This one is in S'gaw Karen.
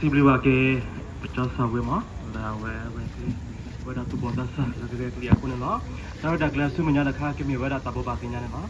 စံးဘျုးဘၣ်က့ၤ ပကၠီစီၤဝ့မီၣ် လၢအဝဲဂဲၤကျိၤ ဝဲဒၣ်သူၣ်ဘီၣ်သးစၢ်လၢကဂဲၤကျိၤအဃိန့ၣ်လီၤ. တၢ်ရဲၣ်တၢ်ကျဲၤဆူမဲာ်ညါတခါ ကမ့ၢ်ဝဲဒၣ်တၢ်ဘိးဘၣ်သ့ၣ်ညါန့ၣ်လီၤ.